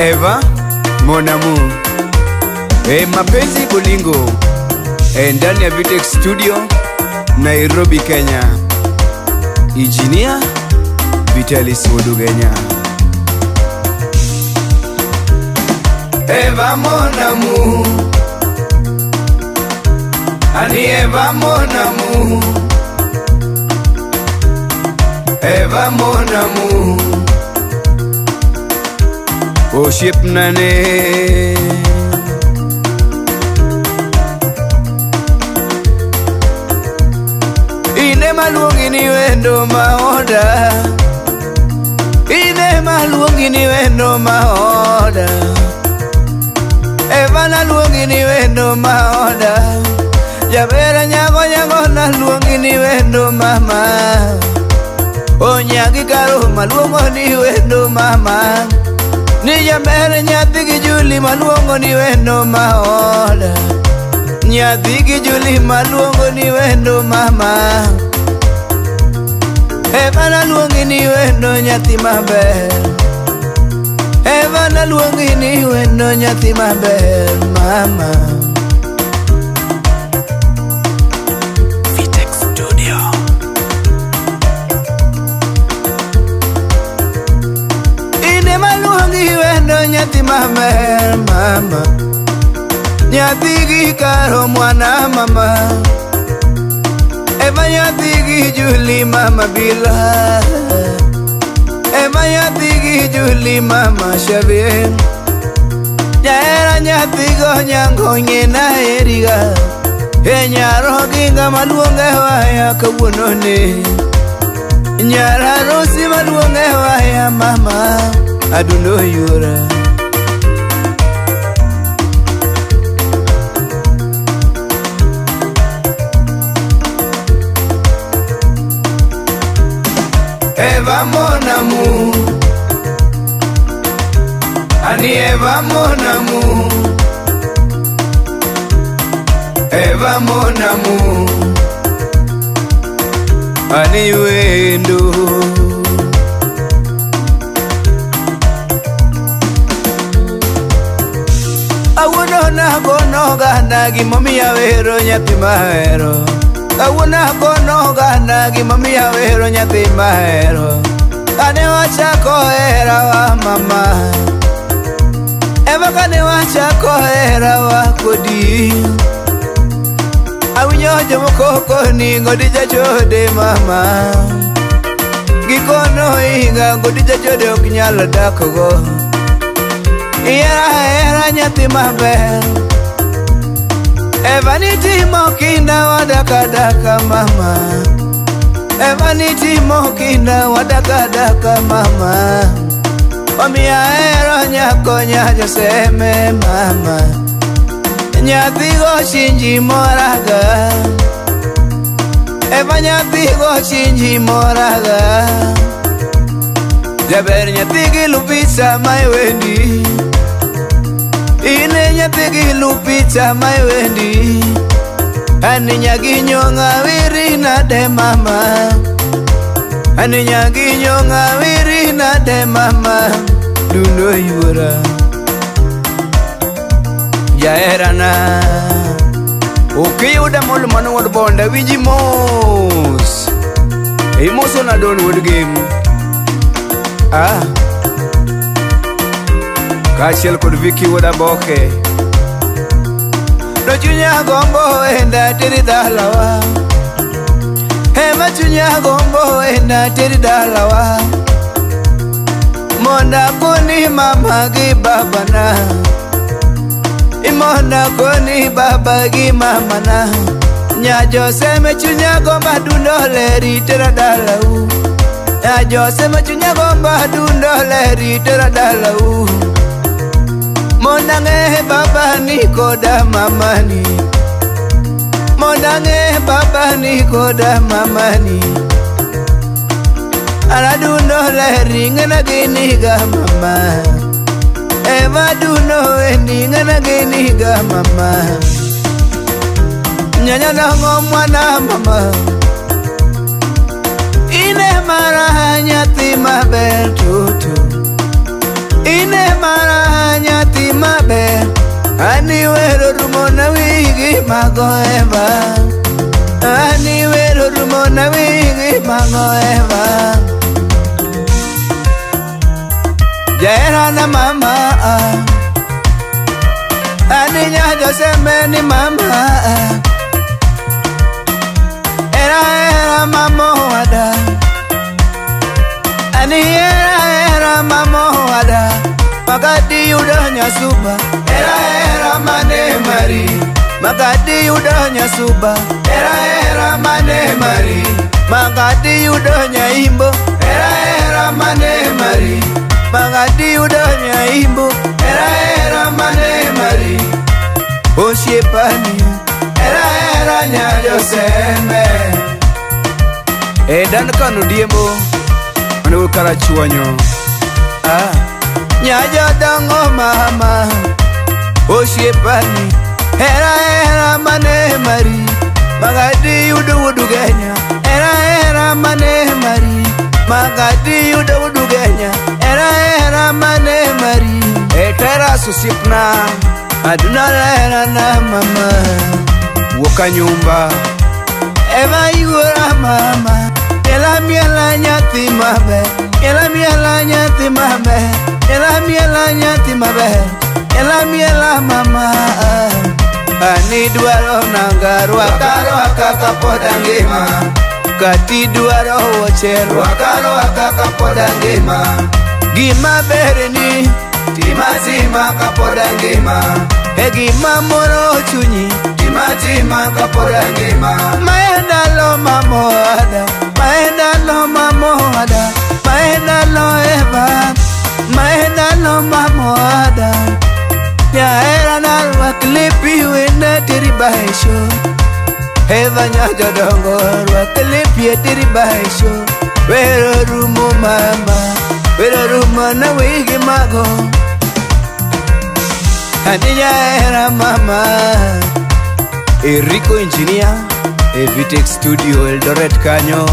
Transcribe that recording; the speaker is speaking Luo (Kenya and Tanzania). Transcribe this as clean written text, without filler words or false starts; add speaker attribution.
Speaker 1: Eva Monamu. E, mapenzi bolingo. E, ndani ya Vitex Studio, Nairobi, Kenya. Engineer Vitalis Wodugenya. Eva Monamu. Ani Eva Monamu. Eva Monamu. Osiepna ne. Ine maluongi ni wendo maoda. Ine maluongi ni wendo maoda. Eva naluongi ni wendo maoda. Jabera nyago nyago naluongi ni wendo mama. Onyagi karo maluongo ni wendo mama. Ni jaber nyathi gi Juli maluongo ni wendo maoda. Nyathi gi Juli maluongo ni wendo mama. Eva naluongi ni wendo nyathi maber. Eva naluongi ni wendo nyathi maber mama.
Speaker 2: Vitex Studio.
Speaker 1: Ine maluongi wendo nyathi maber mama. Nyathi gi karo mwana mama. Eva nyathi gi Juli mama bila. Eva nyathi gi Juli mama Shavie. Jahera nyathi go nyango ng'ina heriga. E nyaro ginga maluonge waya kawuono ni. Nyara Rosi maluonge waya mama. Adundo yura. Eva Monamu. Ani Eva Monamu. Eva Monamu. Ani wendo. Awuono nagono oganda gimomiyo awero nyathi mahero. Kawuono agono oganda gimomiyo awero nyathi mahero. Kane wachako herawa mama. Eva kane wachako herawa kodi. Awinjo jomoko koni godi jachode mama. Gikono higa godi jachode ok nyal dakgo. Ihera ahera nyathi maber. Eva nitimo kinda wadaka daka mama. Eva nitimo kinda wadaka daka mama. Omiyo ahero nyako nya Joseme mama. Nyathi go chinji moraga. Eva nyathi go chinji moraga. Jaber nyathi gi Lupita maiwendi. Ine nyathi gi Lupita maiwendi. Ani nyagi nyonga wiri nade mama. Ani nyagi nyonga wiri nade mama. Dundo yuora. Jaherana. Ukiyuda mol mano wuod bonda winji mos. Imoso na don wuod gem. Ah. Kaachiel kod Vicky wuod Aboke. To chunya gombo enda teri dalawa. Ema chunya gombo enda teri dalawa. Monda koni mama gi babana. Imonda koni baba gi mamana. Nya Joseme chunya gomba dundo leri tera dalau. Nya Joseme chunya gomba dundo leri tera dalau. Monda ng'e baba ni koda mamani. Monda ng'e baba ni koda mamani. Aradundo leri ng'ena giniga mama. Eva duno eni ng'ena giniga mama. Nyanya nango mwana mama. Ine mara nyathi maber tutu. Ine mara mago eva. Ani wero rumo na wigi mago eva. Jahera na mama, ani nyajoseme ni mama. Era era mama wada. Ani era era mama wada. Magadi yudo nyasuba. Era era mane mari. Magadi yudo nyasuba. Era era mane mari. Magadi yudo nyaimbo. Era era mane mari. Magadi yudo nyaimbo. Era era mane mari. Osiepani. Era era nyajoseme.
Speaker 2: E Duncan Odiembo onego Karachuonyo.
Speaker 1: Ah, nyajodongo mama. Osiepani. Era era mane mari. Magadi yudo wudugenya. Era era mane mari. Magadi yudo wudugenya. Era era mane mari.
Speaker 2: E Teras osiepna.
Speaker 1: Aduna era na mama.
Speaker 2: Wuok a nyumba.
Speaker 1: Eva yuora mama. Miela miela nyathi maber. Miela miela nyathi maber. Miela miela nyathi maber. Miela miela mama. Ani dwaro nanga rwaka rwaka kapod angima. Kati dwaro wuoche rwaka rwaka kapod angima. Gima ber ni tima tima kapod angima. E gima moro chunyi tima tima kapod angima. Mae ndalo mamoda, mae ndalo mamoda, mae ndalo eva, mae ndalo mamoda. Nyahera na rwak lepi wenda teri baisho. Eva nyajodongo rwak lepi teri baisho. Wero rumo mama, wero rumo na wigi mago. Ani nyahera mama.
Speaker 2: Eriko Engineer e Vitex Studio Eldoret kanyo.